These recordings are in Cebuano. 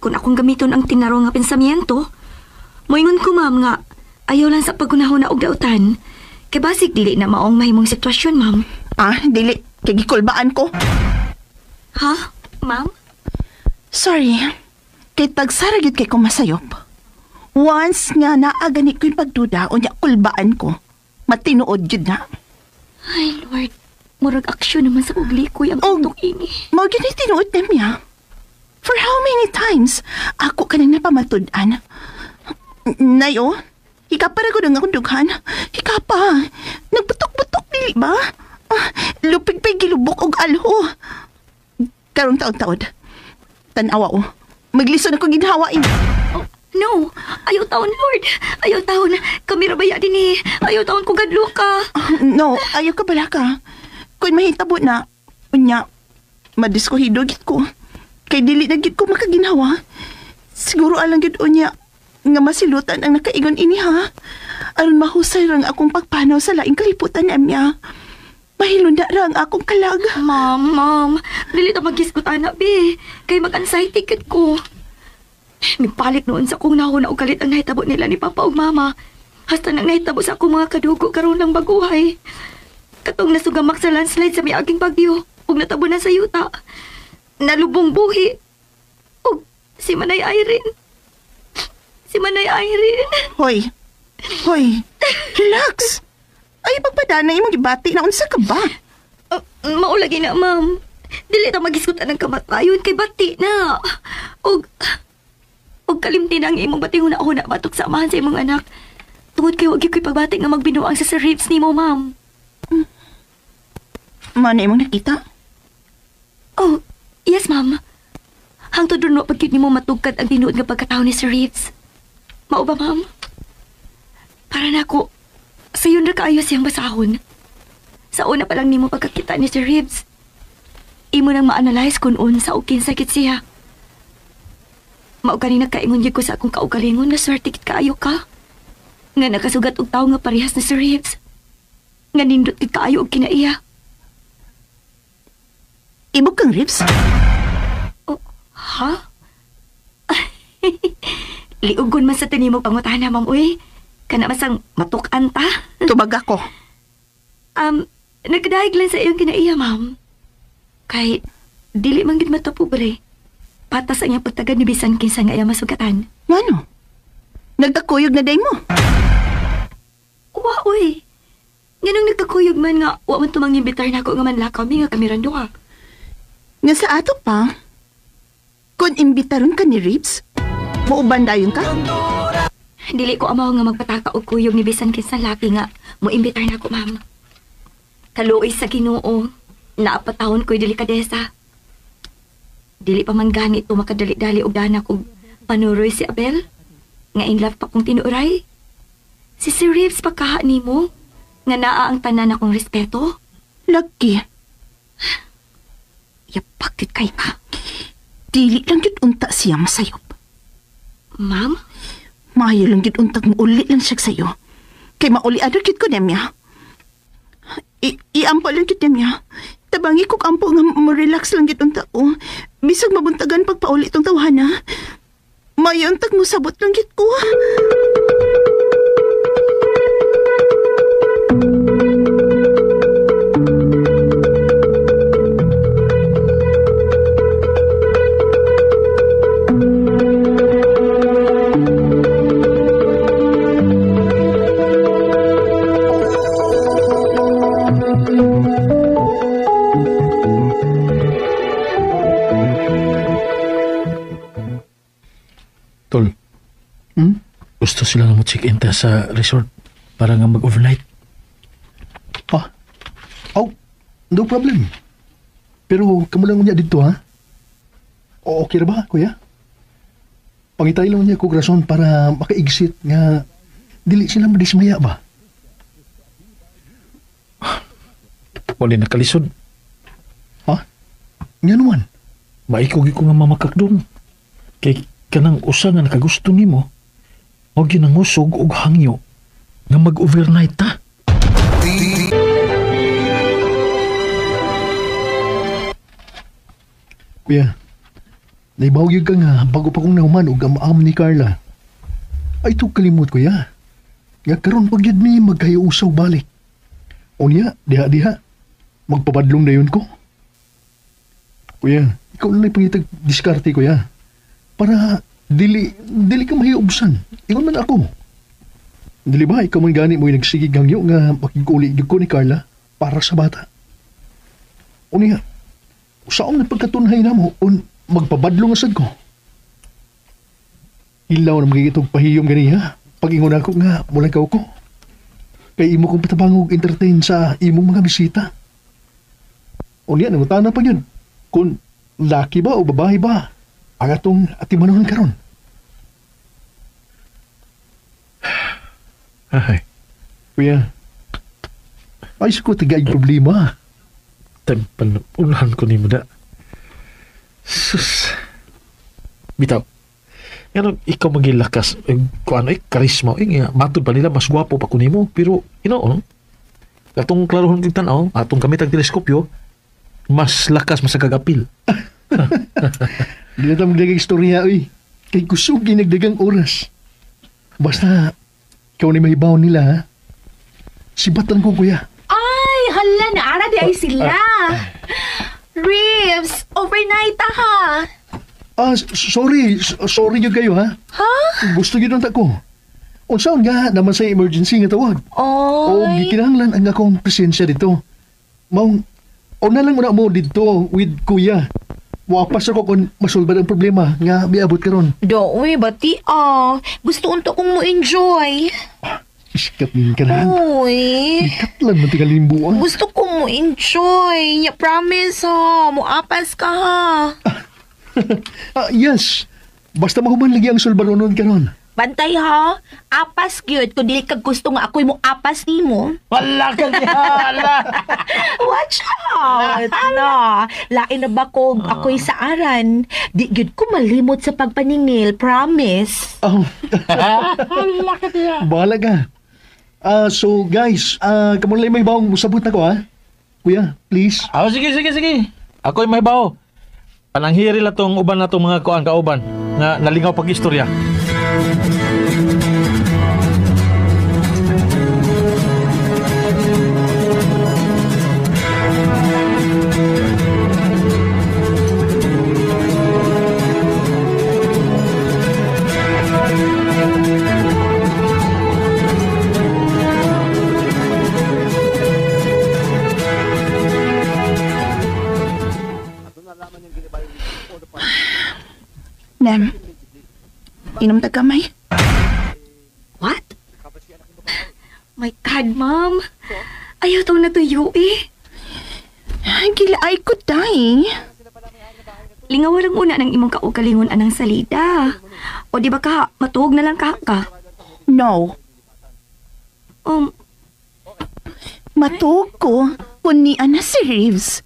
Kung akong gamiton ang tinarong nga pensamiento, moingon ko, ma'am, nga ayaw lang sa paggunahon na og dautan. Kay basig dili na maong mahimong sitwasyon, ma'am. Ah, dili. Kay gikulbaan ko. Ha? Ma'am? Sorry. Kay tagsara gyud kay ko masayop. Once nga naa gani ko yung pagduda o niya kulbaan ko, matinuod gyud na. Ay, Lord. Murag aksyon naman sa uglikoy ang Oh. utok ini. Mao gyud ni tinuod na niya. For how many times ako ka nang napamatud-an? Nay, oh. Hika pa ra ko ng akong dughan. Hika pa. Nagbutok-butok dili ba? Ah, lupig pa'y gilubok og alho. Karong taon-taod. Tanawa, oh. Maglisod ako ginhawain. Oh, no. Ayaw taon, Lord. Ayaw taon. Kami rabaya din eh. Ayaw taon ko gadlo ka. Ah, no, ayaw ka bala ka. Kung mahitabo na, unya, madiskuhido gid ko. Kay dili na gid ko makaginhawa. Siguro alang gid unya, nga masilutan ang nakaingon ini ha. Aron mahusay rang akong pagpanaw sa laing kaliputan niya. Mahilunda ra ang akong kalag. Ma'am, ma'am. Dili ta magisgot ana, be. Kay mag-anxiety kid ko. Mipalit noon sa kong nahuna og kalit ang nahitabo nila ni Papa ug Mama. Hasta nang nahitabo sa akong mga kadugo karon ng baguhay. Katong nasugamak sa landslide sa miaging bagyo ug natabunan sa yuta. Nalubong buhi. Ug si Manay Irene. Si Manay Irene. Hoy, hoy, relax. Ay, pagpadana imong gibati na unsa ka ba? Maulagi na, ma'am. Dili ta magisgutan ng kamatayon kay bati na. Og kalimti na ang imong bati huna-huna batok sa amahan sa imong anak. Tungod kay wag gyud ko'y pagbati nga magbinuang sa Sir Reeves nimo, ma'am. Mana imong nakita? Oh, yes, ma'am. Hangtod ron wa pag gyud nimo matugkad ang tinuod nga pagkatawo ni Sir Reeves. Mao ba, ma'am? Para nako, sayon ra kaayo siyang basahon. Sa una pa lang nimo pagkakita ni Sir Reeves, imo nang ma-analyze kung unsa o kinsa kit siya. Mao gani nagkaingon gyud ko sa akong kaugalingon nga swerte kit kaayo ka. Nga nakasugat og tawo nga parehas ni Sir Reeves. Nga nindot kit kaayo og kinaiya. Ibog kang Reeves? Oh, ha? Liugon man sa tinimog pangutana, ma'am, uy. Kana masang matuk-an ta. Tubag ako. Nagkadahig lang sa iyong kinaiya, ma'am. Kay, dili man gid matapobre. Patas ang iyang pagtagad ni bisan kinsa nga iya masugatan. Ngano? Nagkakuyog na day mo. Wa, uy. Nganong nagkakuyog man nga, wa man tumangimbitar na ako nga manlakaw mi nga kami randuha. Nga sa ato pa, kung imbitaron ka ni Reeves, muuban dayon ka? Dili ko amaw nga magpataka og kuyog ni bisan kinsa laki nga moimbitar na ako, ma'am. Kaluoy sa Ginoo, naapatahon ko'y delikadesa. Dili pa man ganito makadali-dali og dana kog panuroy si Abel, nga in love pa kong tinuray. Si Sir Reeves pagkaha nimo, nga naa ang tanan akong respeto. Lucky. Yapak yun kay ka. Dili lang yun unta siya masayop. Ma'am? Maayo lang yun untag mauli lang siya sa'yo. Kay mauli ador yun ko niya. Iampo lang yun niya. Tabangi kog ampo nga mo-relax lang yun unta ko. Bisag mabuntagan pagpauli itong tawhana. Maayo untag mo sabot lang yun ko. Tol, gusto sila nga mo-check-in ta sa resort para nga mag-overnight. Ah, oh, no problem. Pero kamo lang niya dito, ha? O, okay ra ba, kuya? Pangitay lang niya kog rason para maka-exit nga dili sila madismaya ba? Wala na kalisod. Ha? Nga naman. Maikog ko nga mamakakdong. Kay kanang usa nga nakagusto nimo, og ginangusog og hangyo nga mag-overnight ta. Kuya, Naibaw yun ka nga bago pa kong nahuman og am-am ni Carla. Ay ito kalimot kuya. Nga karon pag yun mi magkayuusaw balik. O niya, diha-diha. Magpabadlong na yun ko. Kuya, ikaw na lang pangitag diskarte kuya. Para dili ka mahiubsan. Ingon man ako. Dili ba ikaw man gani mo yung nagsigig hangyo nga makiguli ko ni Carla para sa bata. O niya, saon na pagkatunhay na mo on magpabadlong asad ko. Ilaw na magigitog pahiyom ganiha. Pag-ingon ako nga, mulagaw ko. Kay imo kong patabangog entertain sa imong mga bisita. O niya, nangutana pa yun. Kung laki ba o babae ba ang atong atimanon karon. Ay. Kuya, ay ko tagay problema. Tempan, unahan ko ni mo na. Sus. Bitaw. Yan, ikaw magilakas. Kung ano, karisma. Matod pa nila, mas gwapo pa kunimo. Pero, you know, atong klarohon kong tanaw, atong gamit ang teleskopyo, mas lakas, mas kagapil. Hindi na tayo magdagang istorya, uy. Kay kusog ginagdagang oras. Basta, ikaw na mahibaw nila, ha? Sibatan ko, kuya. Ay, hala, naara di ay sila. Reeves, overnight ha. Sorry. Sorry yun kayo, ha? Ha? Gusto yun ang ko. Unsaon nga naman sa emergency nga tawag. Oy. O gikinahanglan ang akong presensya dito. Maong, una lang muna mo dito with kuya. Wapas ako kung masulbad ang problema nga miabot karon. Do, uy, bati ah. Gusto unto kong mo enjoy. Iskap din ka na. Uy. Ikatlan mo tigalimbuan. Gusto ko mo enjoy. Ya, promise ha. Muapas ka ha. Yes. Basta mahuman lagi ang sulbaronon karon. Bantay ha. Apas gyud kung dili ka gusto nga ako'y mo apas nimo. Wala ka hala. Watch out. Ano? Lain na ba kung ako'y sa aran? Di gyud ko malimot sa pagpaningil, promise. Oh. Wala ka diha. Bahala ka. So guys, kamo lang may bawang musabot na ko ha. Kuya, please. Sige. Ako'y may bawo. Pananghiri lang tong uban na tong mga kuan kauban nga nalingaw pag-istorya. Nem, inom ta gamay. What? My God, ma'am. Ayaw tong natuyo eh. Gilaay ko, day. Lingaw lang una ng imong kaugalingon anang salida. O di ba ka, matuog na lang ka ka? No. Matuog ko kung ni Ana si Reeves.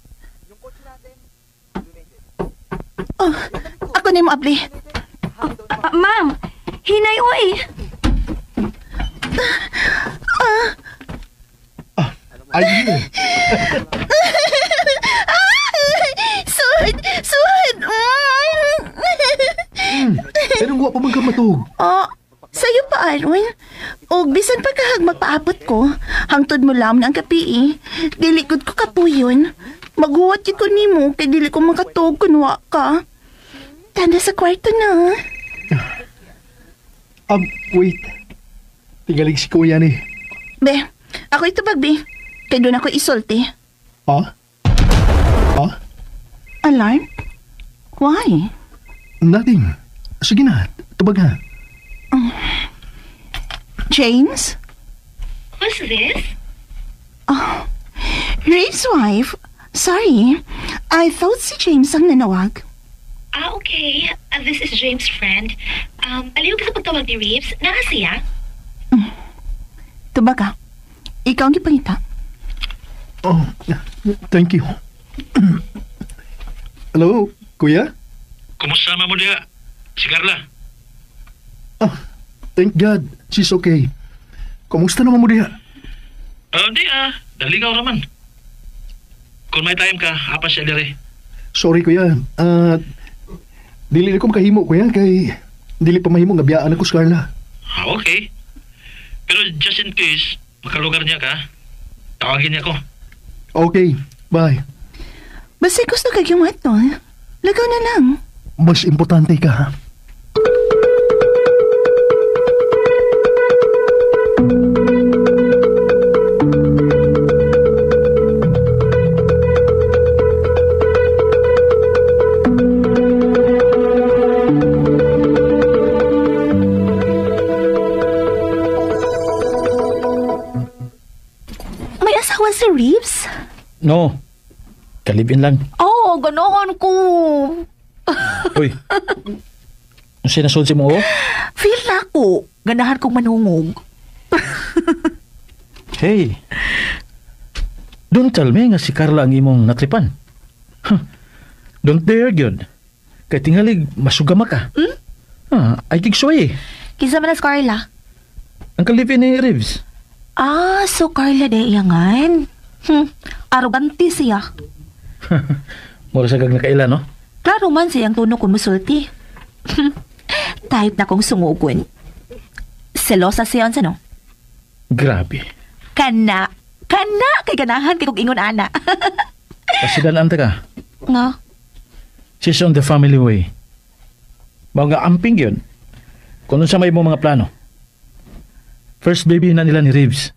Oh, ako na mo, abli. Ma'am, hinay oy. Ay, Sud! Sud! Pero wa pa man ka matuog. Oh, sa'yo pa, Aaron. O bisan pa kahag magpaabot ko, hangtod mo lamon ang kapi eh. Dili gud ko kapuyon. Maghuwat yun ko nimo kay dili ko makatuog kun wa ka. Tanda sa kwarto na. Wait. Tingalig si kuya ni. Be, ako ito be. Kay doon ako isulti. Ha? Ha? Alarm? Why? Nothing. Sige na, tubag ha. James? Who's this? Oh, Rafe's wife. Sorry. I thought si James ang nanawag. Ah, okay. This is James' friend. Aliw ka sa pagtawag ni Reeves. Naa siya? Tubag ka. Ikaw ang gipangita. Oh, thank you. Hello, kuya? Kumusta naman mo diha? Si Carla. Ah, thank God, she's okay. Kumusta naman mo diha? Di ah. Daligaw naman. Kung may time ka, apa siya dire. Sorry, kuya. Dili na ko makahimo, kuya, kay dili pa mahimo nga biyaan ako sa Carla. Okay. Pero just in case, makalugar niya ka, tawagin niya ko. Okay, bye. Basta gusto kag yung ato. Lagaw na lang. Mas importante ka, ha? May asawa si Reeves? No. Kalibin lang. Oh, ganoon ko. Uy. Ang sinasulsi mo, oh? Feel na ako. Ganahan kong manungog. Hey. Don't tell me nga si Carla ang imong natripan. Huh. Don't dare, gyud. Kay tingalig, masugama ka. Hmm? Ah, I think so eh. Kinsa man na si Carla? Ang kalipin ni Reeves. Ah, so Carla de iyangan. Arrogante siya. Mura sa kag nakaila, no? Klaro man siyang tuno kung musulti. Type na kong sungugon. Selosa siya unsa, no? Grabe. Kana. Kana kay ganahan kay kog ingon ana. Pasidan anta ka. Nga. She's on the family way. Mao nga amping yun. Kung unsa may imong mga plano. First baby na nila ni Reeves.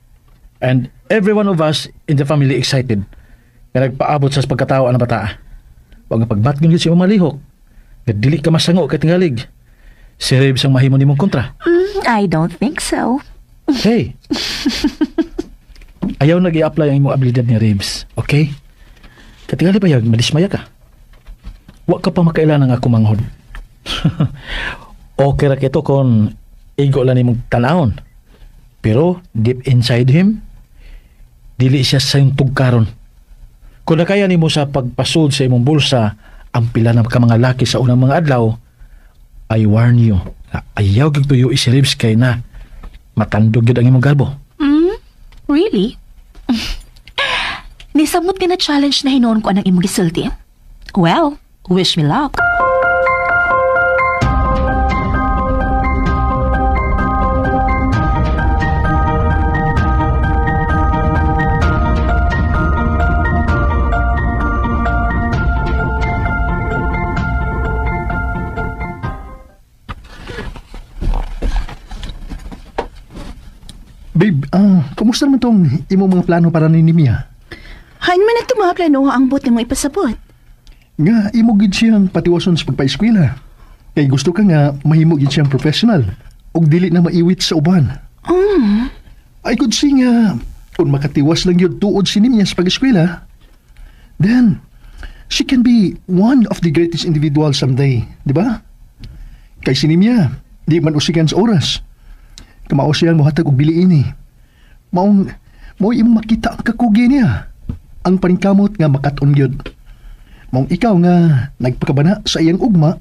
And every one of us in the family excited. Nga nagpaabot sa pagkatao ang bataa. Huwag nga pagbatgon yun si malihok. Nga dili ka masango kay tingalig. Si Reeves ang mahimo nimong kontra. I don't think so. Hey! Ayaw nag-i-apply ang imong abilidad ni Reeves. Okay? Katingali pa yag, madismaya ka. Wa ka pa makailan ang ako manghod. Okay ra kito kung igo lang nimong tanawon. Pero deep inside him, dili siya sa iyong tugkaron. Kung nakaya nimo sa pagpasud sa imong bulsa ang pila na ka mga laki sa unang mga adlaw, I warn you, na ayaw gyud tuyo si Reeves kay na matandog gyud ang imong garbo. Really? Nisamot ka na challenge na hinoon ko anang imong gisulti. Well, wish me luck. Babe, kumusta naman tong imong mga plano para ni Nimia? Hain man na itong mga plano ang buot nimo ipasabot. Nga, imo gid siyang patiwason sa pagpa-eskwela. Kay gusto ka nga mahimo gid siyang professional ug dili na maiwit sa uban. I could see nga kung makatiwas lang yun tuod si Nimia sa pag-eskwela, then she can be one of the greatest individuals someday, di ba? Kay si Nimia, di man usikan sa oras. Kamao siyang mohatag og biliin eh. Maong, mao imong makita ang kakugi niya. Ang paningkamot nga makat-on gyud. Maong ikaw nga nagpakabana sa iyang ugma,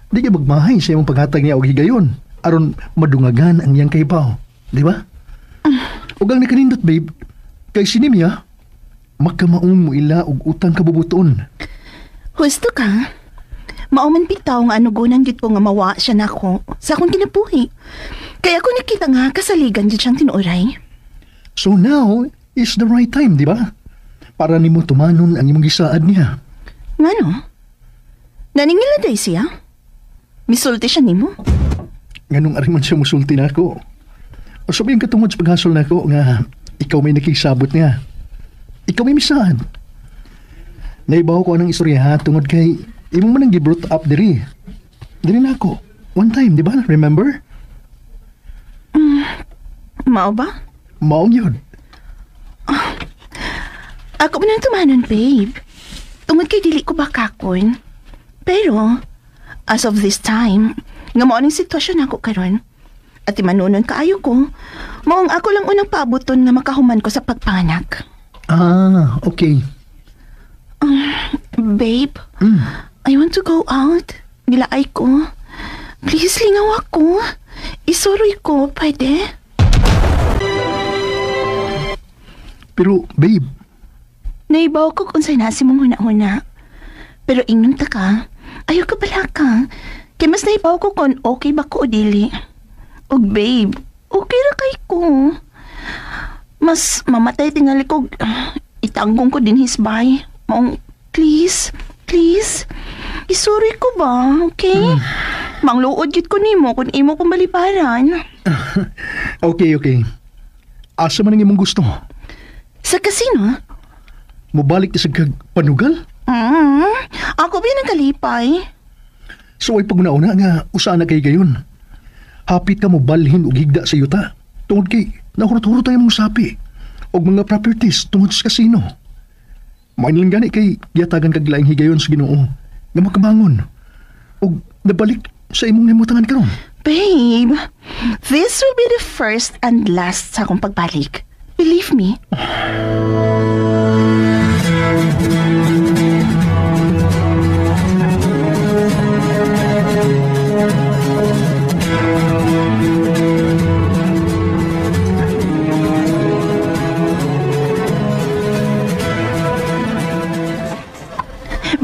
di ka magmahay sa imong paghatag niya og higayon aron madungagan ang iyang kahibaw, di ba? Ug ang nakanindot, babe, kay si Nimia, makamaong mo ila og utang kabubuton. Husto ka. Mao man bitaw nga anugunan gyud ko nga mawa siya nako sa akong kinabuhi. Kaya ako nakita nga kasaligan gyud siyang tinuoray. So now is the right time, di ba? Para nimo tumanon ang imong gisaad niya. Ngano? Naningila day siya? Misulti siya nimo? Nganong ari man siya musulti nako. O sabihin ka tungod sa paghasol nako nga ikaw may nakisabot niya. Ikaw may misaad. Naibaw ko anang istorya ha, tungod kay imong man ang gi-brought up diri. Diri nako. One time, di ba? Remember? Mao ba? Mao yun. Ako man ang tumanon, babe. Tungod kay dili ko bakakon. Pero, as of this time, nga mao ning sitwasyon ako karon. At imanunon kaayo ko, maong ako lang unang paabuton nga makahuman ko sa pagpanganak. Ah, okay. Babe, I want to go out. Nilaay ko. Please, lingaw ako. Isuroy ko, pwede? Pero, babe, Naibaw ko kung saan nasi mong huna-huna. Pero ingnon ta ka, Ayaw ka pala ka. Kaya mas nahibaw ko kung okay ba ko o dili. Og babe, okay ra kay ko. Mas mamatay tingali ko, itanggong ko din his bay. Maong, please, please, isuri ko ba, okay? Mangluod gid ko nimo kung imo kong baliparan. Okay, okay. Asa man ang imong gusto? Sa kasino? Mubalik ta sa kag panugal? Ako ba ang kalipay? So ay paguna-una nga usa na kay gayon. Hapit ka mo balhin og higda sa yuta. Tungod kay nahurot-hurot ang imong sapi og mga properties tungod sa kasino. Main lang gani kay giyatagan kag laing higayon sa Ginoo nga makabangon og nabalik sa imong nahimutangan karon. Babe, this will be the first and last sa akong pagbalik. Believe me.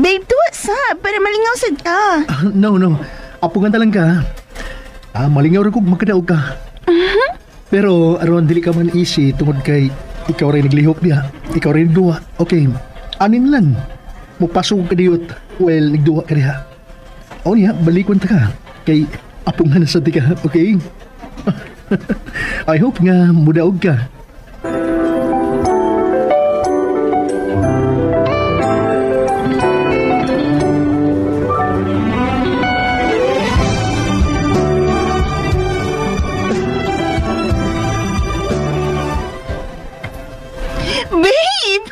Babe, tuwa sa para malingaw sad ka. No, no. Apungan talang ka. Malingaw ra kog makadaog ka. Pero aron dili ka man easy tungod kay ikaw ray naglihok diha. Ikaw ray nagduwa. Okay. Anin lang. Mupasok ka diyot. Well, nagduwa ka diha. O niya, balikon ta ka. Kay apungan na sa di ka. Okay? I hope nga mudaog ka. Babe!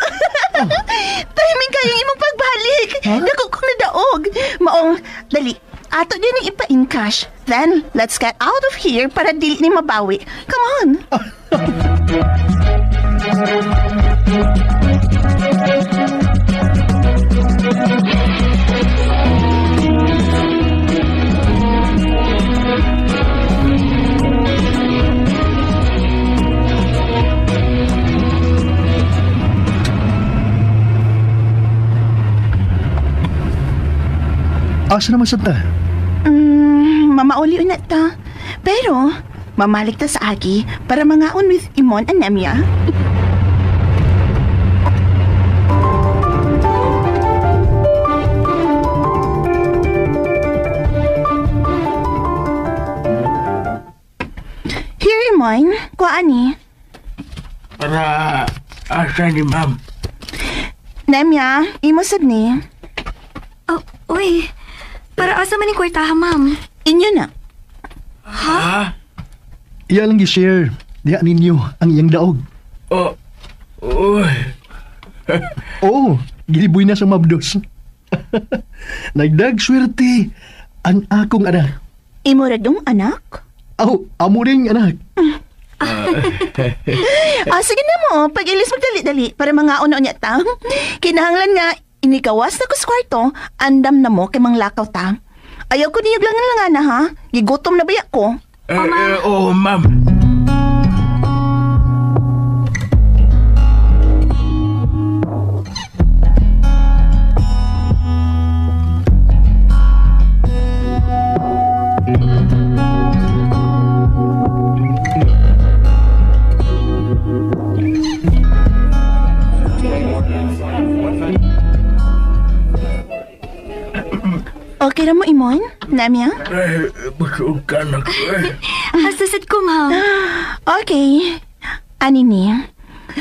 Timing kayong imong pagbalik. Huh? Dako kong nadaog. Maong, dali. Ato din ang ipa-in cash. Then, let's get out of here para dili ni mabawi. Come on. Asa naman sad ta? Mamauli na ta. Pero, mamalik ta sa Aki para mangaon with Imon and Nemia. Here, Imon. Kuha ni. Para asa ni ma'am. Nemia, imo sad ni. Oh, uy. Para asa man yung kwartaha, ma'am? Inyo na. Ha? Iya lang gi-share. Diha ninyo ang iyang daog. Oh. Uy. Oo, giliboy na sa mabdos. Nagdag swerte ang akong anak. Imo ra dong anak? Aw, amo ring anak. Sige na mo, pag-ilis magdali-dali para mangaon na unya ta. Kinahanglan nga, inikawas na ko sa kwarto, andam na mo kay manglakaw ta. Ayaw ko niyog lang nga na ha. Gigutom na baya ko. Oh, ma'am. Okay ra mo, Imon? Namia? Busog ka na ko eh. Asasad ko, ma'am. Okay. Ani ni?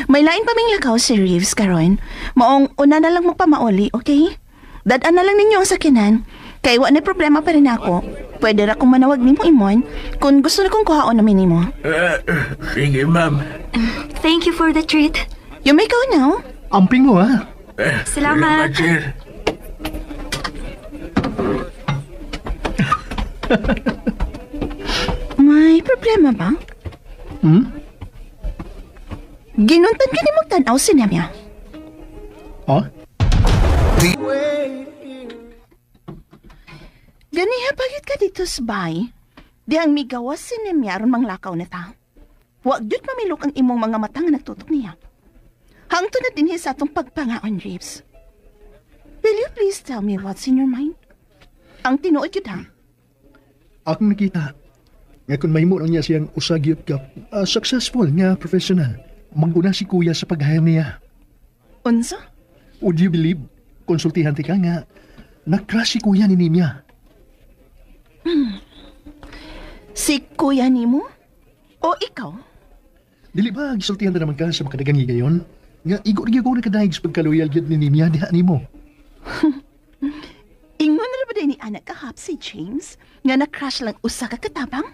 May lain pa ming lakaw si Reeves karon. Maong una na lang magpamauli, okay? Dad-an na lang ninyo ang sakinan. Kay wa na problema pa rin ako. Pwede ra kong manawag nimo, Imon, kung gusto na kong kuhaon namin nimo. Sige, ma'am. Thank you for the treat. You may go now. Amping mo ha. Salamat. Salamat, sir. May problema ba? Hmm? Ginuntan ka ni magtanaw si Nemia. Oh? Ganiha pagit ka dito sa bay. Di ang migawas si Nemia aron manglakaw na ta. Wa gyud mamilok ang imong mga mata nga nagtutok niya. Hangtod na dinhi sa atong pagpangaon, Reeves. Will you please tell me what's in your mind? Ang tinuod yun ha? Akong nakita, nga kung mahimo lang niya siyang usa gyud ka successful nga professional, maguna si kuya sa pag-hire niya. Unsa? Would you believe, konsultihan ti ka nga, na-crush si kuya ni Nimia. Si kuya nimo? O ikaw? Dili ba, gisultihan na naman ka sa makadagang higayon? Nga, igo rin ko nakadaig sa pagkaloyal gyud ni Nimia diha nimo. Ingon na ba din ni anak kahap si James nga na-crush lang usa ka katabang?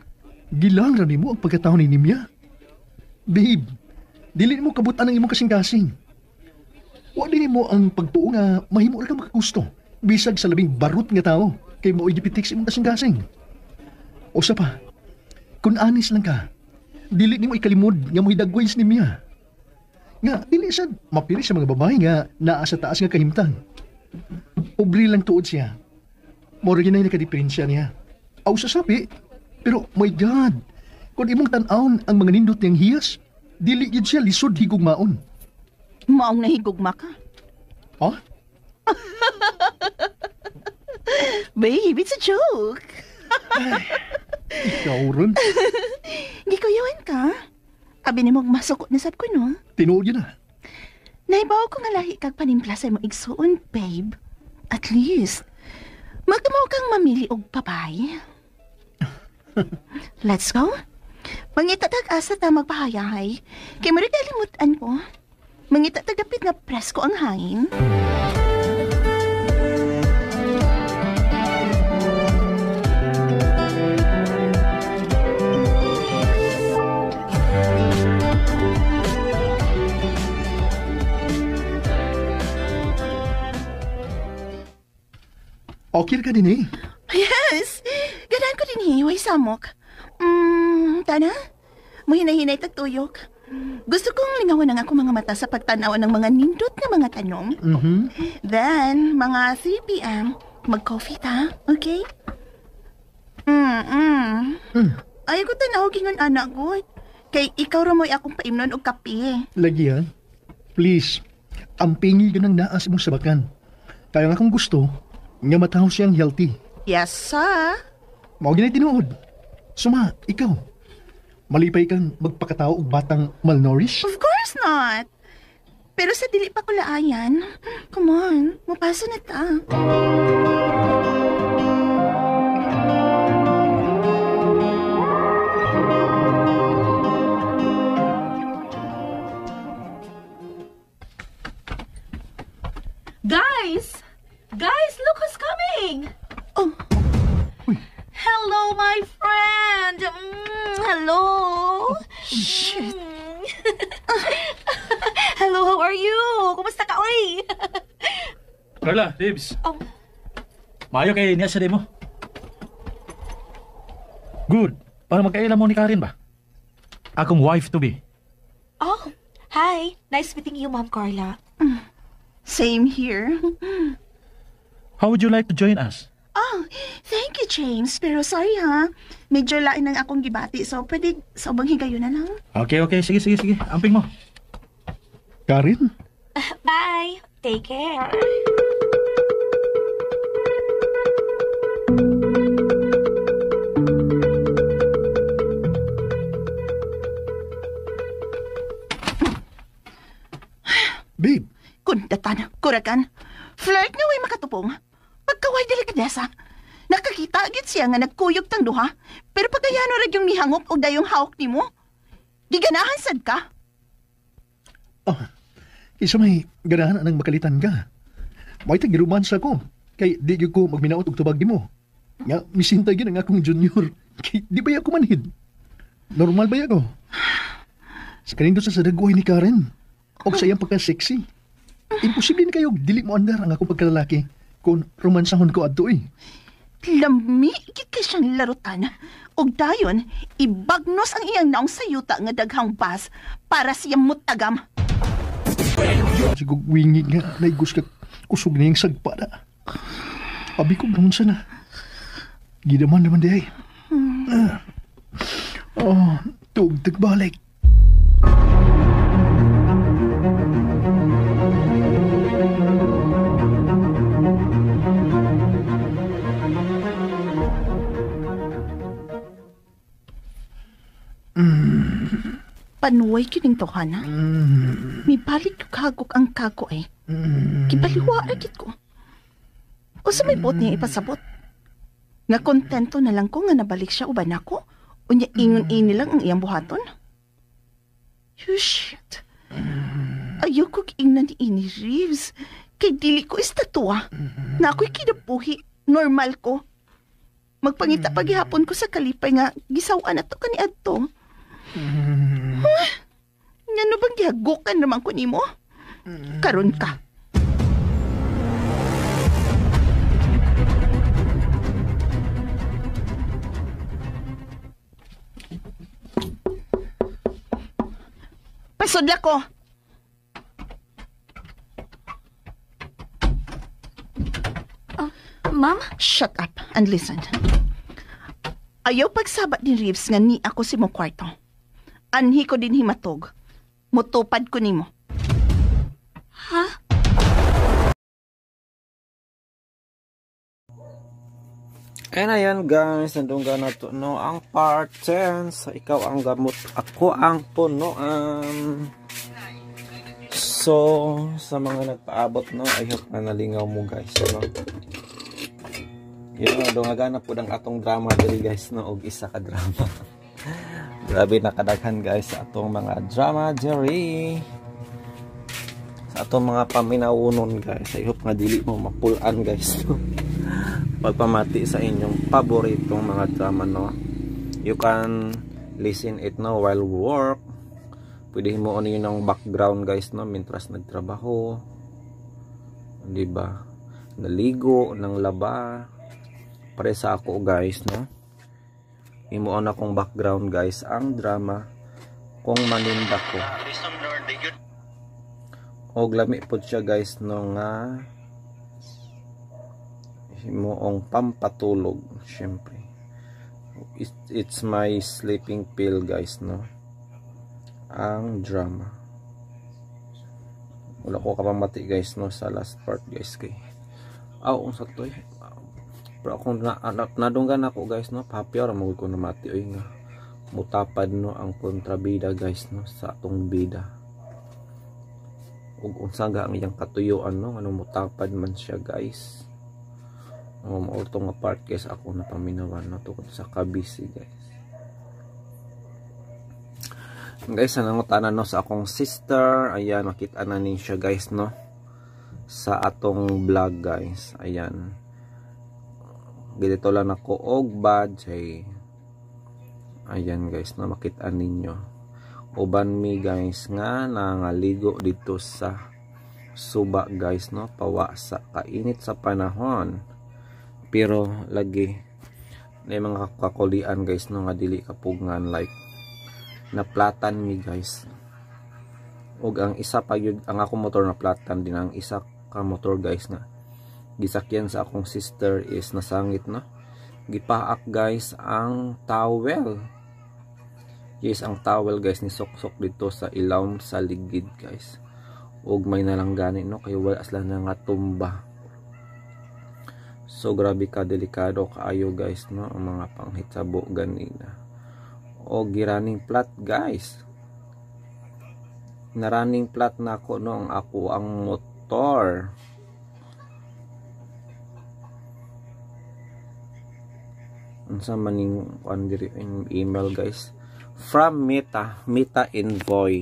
Gilang ra nimo ang pagkatao ni Nimia. Babe, dili nimo kabutan ang imong kasing-kasing. Wa din nimo ang pagtuo nga mahimo ra ka makagusto bisag sa labing barot nga tao kay mao'y gipitik sa imong kasing-kasing. Usa pa, kung anis lang ka, dili nimo ikalimod nga mohidagway si Nimia. Nga dili sad mapili sa mga babae nga naa sa taas nga kahimtang. Pobre lang tuod siya. Mora gyud nay nakadiferensya niya. Aw sa sapi, pero my God, kung imong tan-awon ang mga nindot niyang hiyas, dili gyud siya lisod higugmaon. Maong nahigugma ka. Ha? Babe, it's a joke. Ikaw ron. Gikuyawan ka. Abi nimo masukot na sab ko, no? Tinuod yun na. Naibaw ko nga lahi kag panimpla sa imong igsuon, babe. At least, magtumaw kang mamili og papay. Let's go. Mangita tag asa ta magpahayahay. Kay mo kalimutan ko. Mangita tag dapit nga presko ang hangin. Okay ka din eh. Yes! Ganahan ko din hiway samok. Tana, muhinay-hinay tagtuyok. Gusto kong lingawan ang akong mga mata sa pagtanaw ng mga nindot na mga tanong. Mm-hmm. Then, mga 3 p.m., mag-coffee ta, okay? Ayaw ko tanaw gingon anak ko. Kay ikaw ra mo'y akong paimnon og kape. Lagi yan. Please, ang pingi ka ng naas mong sabakan. Kaya nga kung gusto, nga mataw siyang healthy. Yes, sir. Mao ginay tinuod. Suma, ikaw. Malipay kang magpakatao og batang malnourished? Of course not. Pero sa dili pa ko laayan, come on, mupaso na ta. Guys! Guys, look who's coming! Oh. Uy. Hello, my friend! Hello! Shit! Hello, how are you? Kumusta ka, oy? Carla, Dibs. Oh. Maayo kay niya sa demo. Good. Para magkaila mo ni Karen ba? Akong wife to be. Oh, hi. Nice meeting you, Ma'am Carla. Same here. How would you like to join us? Oh, thank you, James. Pero sorry ha. Medyo lain ang akong gibati, so pwede sa ubang higayon na lang. Okay. Sige. Amping mo. Karen? Bye. Take care. Babe. Kundatan, kurakan. Flirt nga way makatupong. Pagkaway delikadesa. Nakakita agad siya nga nagkuyog tang duha. Pero pagkayano rag yung mihangop o dayong hawak nimo. Giganahan sad ka. Oh, isa may ganahan anang makalitan ka. May tag-romansa ko. Kay di gyud ko magminaot og tubag nimo. Nga, misintay gyud ang akong junior. Kay di ba ako manhid? Normal ba ako? Sa kanindot sa dagway ni Karen. Og sa iyang pagka-sexy. Imposible na kayo dili mo andar ang akong pagkalalaki kung romansahon ko adto eh. Lami gid kay siyang larutan. Og dayon, ibagnos ang iyang naong sa yuta nga daghang bas para siya mutagam. Sigog wingi nga, naigos ka kusog niyang sagpa na. Abi ko naman sana. Gidaman naman di ay. Oh, tugtag balik. Panuway kining tawhana. Mibalik kagok ang kago eh. Kibaliwa ra gid ko. Usa may buot niya ipasabot. Nga kontento na lang ko nga nabalik siya uban ako. Unya ingon-ini lang ang iyang buhaton. You shit. Ayaw ko ingnan ni ini, Reeves. Kay dili ko istatua. Na ako'y kinabuhi. Normal ko. Magpangita paghihapon ko sa kalipay nga gisaw-an na to kaniadto. Huh? Ngano bang gihagukan naman ko nimo? Karon ka. Pasudla ko. Ma'am? Shut up and listen. Ayaw pagsabat ni Reeves nga ni ako si mo kwarto. Anhi ko din himatog. Mutupad ko nimo. Ha? And ayan guys, nandunggan na to no, ang part 10 sa Ikaw ang Gamot, Ako ang Punuan. So, sa mga nagpaabot no, I hope na nalingaw mo guys no. Yun no, dungagan na po ang atong drama diri guys no, og isa ka drama. Grabe nakadaghan guys sa atong mga drama diri. Sa atong mga paminawunon guys. I hope nga dili mo mapulan guys no. Pagpamati sa inyong paboritong mga drama no. You can listen it no while work. Pwede mo ano yun ang background guys no mintras nagtrabaho. Di ba? Naligo, nang laba. Pare sa ako guys no. Himuon akong background guys ang drama Kung Maninda Ko. Og lami pod siya guys no nga himuong pampatulog syempre. It's my sleeping pill guys no. Ang drama. Wala ko kapamati guys no sa last part guys kay. Aw unsa to eh. Pero akong nadunggan ako guys no, happy ra magud ko namati oy nga mutapad no ang kontrabida guys no sa atong bida. Ug unsa ga ang iyang katuyuan no ngano mutapad man siya guys. Mao to nga part guys ako napaminawan no tungkol sa kabisi guys. Guys, nangutana no sa akong sister. Ayan, makita na ni siya guys no sa atong vlog guys. Ayan. Ganito lang ako og budget. Ayan guys no, makita ninyo. Uban mi guys nga nangaligo dito sa suba guys no, pawa sa kainit sa panahon. Pero lagi na mga kakulian guys no nga dili kapugngan, like naplatan mi guys. Og ang isa pa gyud ang akong motor na platan din, ang isa ka motor guys nga gisakyan sa akong sister is nasangit no. Gipaak guys ang towel. Yes, ang towel guys ni soksok dito sa ilawom sa ligid guys. Og may nalang gani no kay wala sila nga tumba. So grabe ka delikado kaayo guys no ang mga panghitabo ganina. O giraning plat guys. Naraning plat na ako no ang ako ang motor. Unsa maning kuan diri email guys from Meta, Meta Envoy.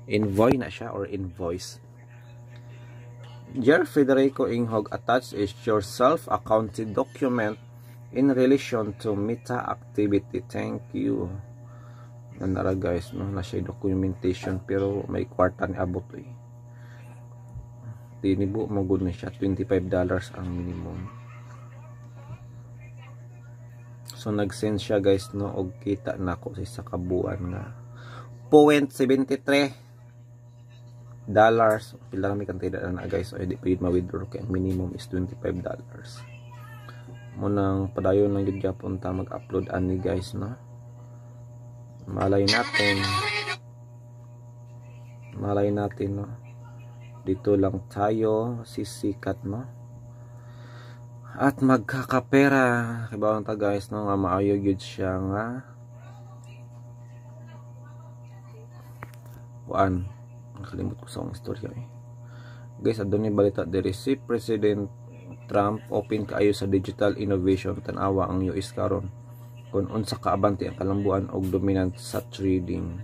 Envoy na siya or invoice. Dear Federico Inghog, attached is your self-accounted document in relation to Meta activity. Thank you. Nanara guys no, na siya documentation pero may kwarta ni abot eh. Dinibo mo good na siya, $25 ang minimum. So nag-send siya guys no og kita nako sa isa ka buwan nga $0.73. Pila ra mi kantidad na guys, so di pwede ma-withdraw kay ang minimum is $25. Munang padayon lang gyud gyapon ta mag-upload ani guys no. Malay natin no. Dito lang tayo sisikat no. At magkakapera. Kibaw ta guys no nga maayo gyud siya nga Kuan, nakalimot ko sa akong istorya eh. Guys, adunay balita diri, si President Trump open kaayo sa digital innovation. Tan-awa ang US karon kung unsa kaabante ang kalambuan og dominant sa trading.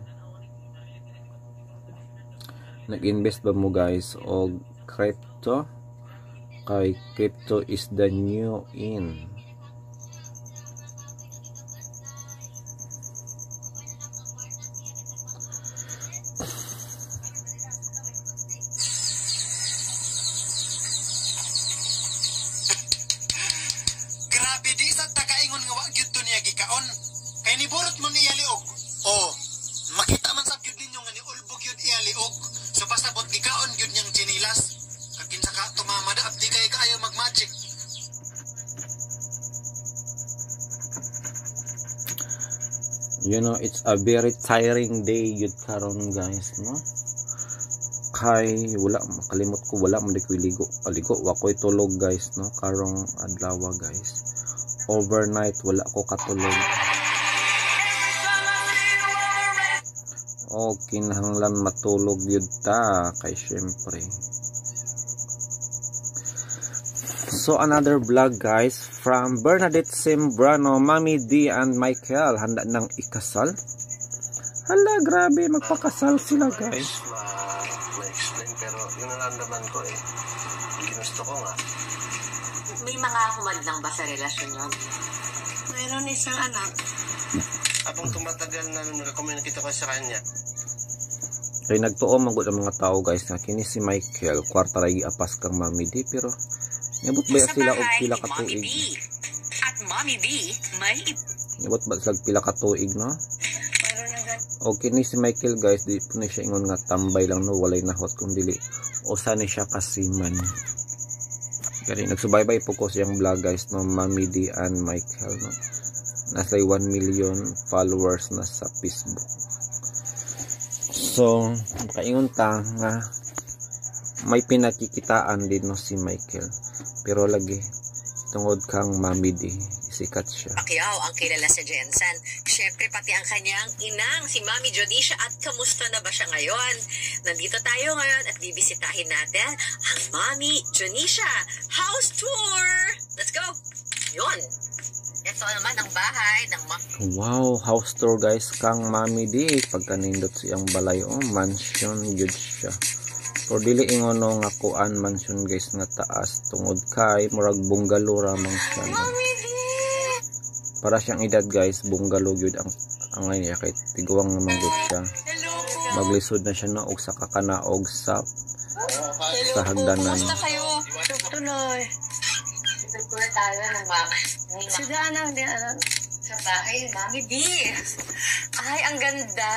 Nag-invest ba mo guys og crypto? Kay crypto is the new in. Grabe, di sa takaingon nga wa gyud to niya gikaon. Kay niburot man iya liog. Oh, makita man sab gyud ninyo nga niulbog gyud iya liog. So pasabot gikaon gyud niyang tsinilas. Kakinsa ka tumama da abdi kay kaayo mag-magic. You know, it's a very tiring day yun karon guys, no? Kay wala, makalimot ko, wala man di ko'y ligo. Aligo, wa ko'y tulog guys, no? Karong adlaw guys. Overnight wala ko katulog. O kinahanglan matulog yun ta kay syempre. So another vlog guys from Bernadette Sembrano, Mami D and Michael handa ng ikasal. Hala, grabe, magpakasal sila guys. Ma-explain pero yung nararamdaman ko eh, ginusto ko nga. May mga humadlang ba sa relasyon yun? Mayroon isang anak. Habang tumatagal na nagka-communicate ako sa kanya, Kay nagtuo man gud ang mga tao guys nga kini si Michael kwarta ra giapas kang Mami D, pero niabot ba Sa sila og bahay pila ni ka Mommy tuig? B. At Mommy B, may Niabot ba sila og pila ka tuig, no? O kini si Michael guys, di po ni siya ingon nga tambay lang, no, walay nahot kung dili usa ni siya kasiman. Gani nagsubaybay po ko siyang vlog guys, no, Mami D and Michael, no. Nasa 1 million followers na sa Facebook. So, makaingon ta nga may pinakikitaan din no si Michael. Pero lagi tungod kang Mami D, sikat siya. Pacquiao ang kilala sa Jensen. Siyempre pati ang kanyang inang si Mami Jonisha, at kamusta na ba siya ngayon? Nandito tayo ngayon at bibisitahin natin ang Mami Jonisha House Tour! Let's go! Yun! Ito naman ang bahay ng Wow, house tour guys kang Mami D. Pagkanindot siyang balay, oh, mansion gyud siya. Pero dili ingon no nga kuan mansion guys nga taas tungod kay murag bungalow ra man siya. No? Para siyang edad guys, bungalow gyud ang niya kay tiguang naman gyud siya. Maglisod na siya no og sa kakanaog sa hagdanan. Kumusta kayo? Tuloy. Tour tayo ng mama. Sida anak, di anak. Sa bahay ni Mami D. Ay, ang ganda!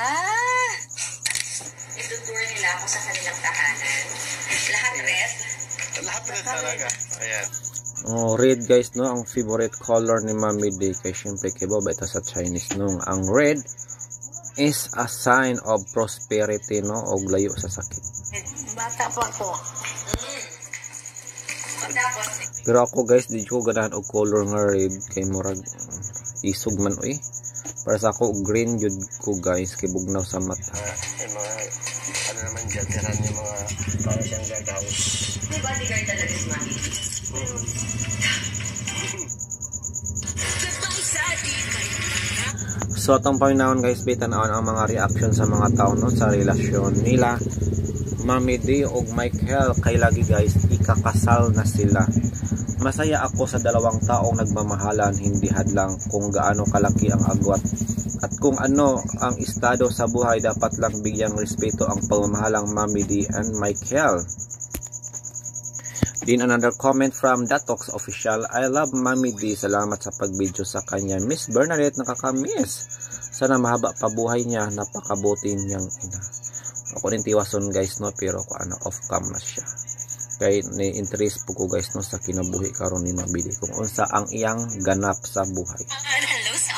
Itutour nila ako sa kanilang tahanan. Lahat red. Lahat red talaga. Ayan. Oh, red guys no, ang favorite color ni Mami D kay syempre kay ba ito sa Chinese no, ang red is a sign of prosperity no, og layo sa sakit. Bata pa ako. Tapos, Pero ako guys, di ko ganahan og color nga red kay murag isog man oy. Para sa ako green jud ko guys kay bugnaw sa mata. Yung mga ano naman dyan, tiran yung mga para siyang guard house. May bodyguard talaga si Mami D. So atong paminahon guys, bitan-aon ang mga reaction sa mga tao no sa relasyon nila Mami D og Michael. Kay lagi guys, ikakasal na sila. Masaya ako sa dalawang taong nagmamahalan, hindi hadlang kung gaano kalaki ang agwat at kung ano ang estado sa buhay. Dapat lang bigyang respeto ang pagmamahalang Mami D and Michael. Then another comment from Datox Official, I love Mami D, salamat sa pag-video sa kanya. Miss Bernadette, nakakamiss. Sana mahaba pa buhay niya, napakabuti niyang ina. Ako din tiwason guys no, pero kung ano, off cam na siya. Kay ni interest po ko guys no sa kinabuhi karon ni Mami D kung unsa ang iyang ganap sa buhay. Hello sa